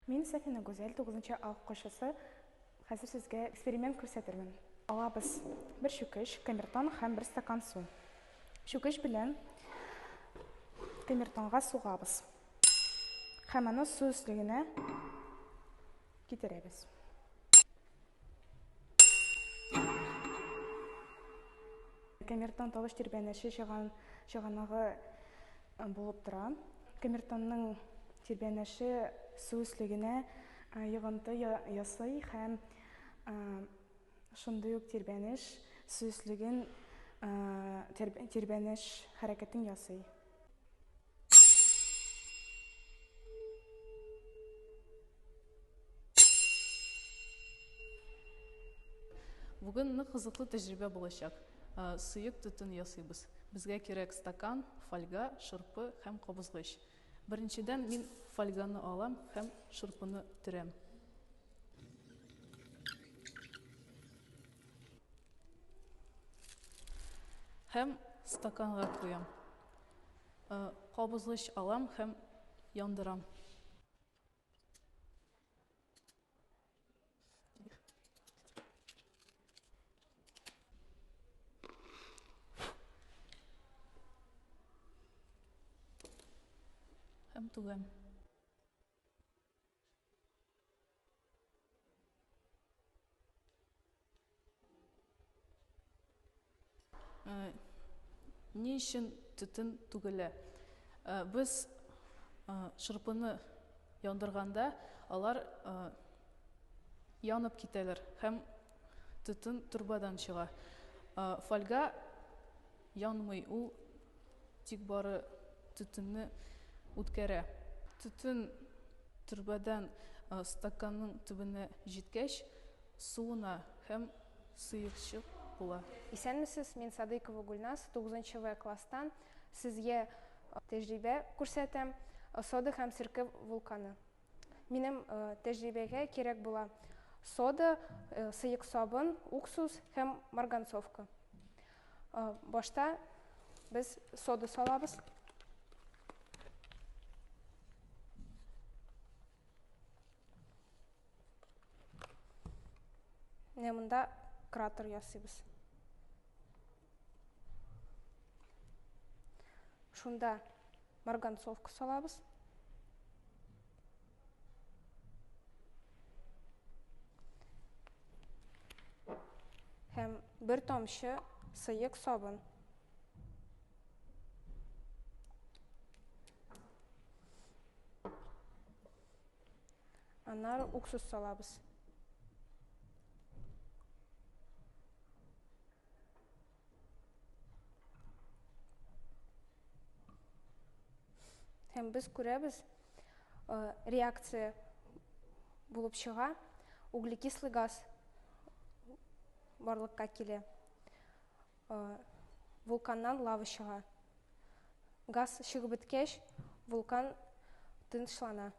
Мин Сафина Гүзәл, 9 А укучысы. Хәзер сезгә эксперимент күрсәтермен. Алабыз бер чүкеч, камертон һәм бер стакан су. Чүкеч белән камертонга сугабыз. Һәм аны су өслегенә китерәбез. Камертон тавыш тирбәнеше чыганагы булып тора. Камертонның тирбәнеше су өслегенә йогынты ясый һәм шундый ук тирбәнеш су өслеген тирбәнеш хәрәкәтен ясый. Бүген нык кызыклы тәҗрибә булачак. Сыек төтен ясыйбыз. Безгә кирәк стакан, фольга, шырпы һәм кабызгыч. Беренчедән мин фольганы алам һәм шырпыны төрәм. Һәм стаканга куям. Кабызгыч алам һәм яндырам. Һәм түгәм. Ни өчен төтен түгелә? Без шырпыны яндырганда, алар янып китәләр һәм төтен трубадан чыга. Фольга янмый, ул тик бары төтенне үткәрә. Төтен төрбәдән стаканның төбенә җиткәч, суына һәм сыекчык була. Исәнмесез, мин Садыйкова Гөлназ, тугызынчы В класстан. Сезгә тәҗрибә күрсәтәм, сода һәм серкә вулканы. Минем тәҗрибәгә кирәк була сода, сыек сабын, уксус һәм марганцовка. Башта без сода салабыз. Менә монда кратер ясыйбыз. Шунда марганцовка салабыз. Һәм бер тамчы сыек сабын. Аннары уксус салабыз. Һәм без күрәбез, реакция булып чыга, углекислый газ барлыкка килә. Вулканнан лава чыга. Газ чыгып беткәч, вулкан тынычлана.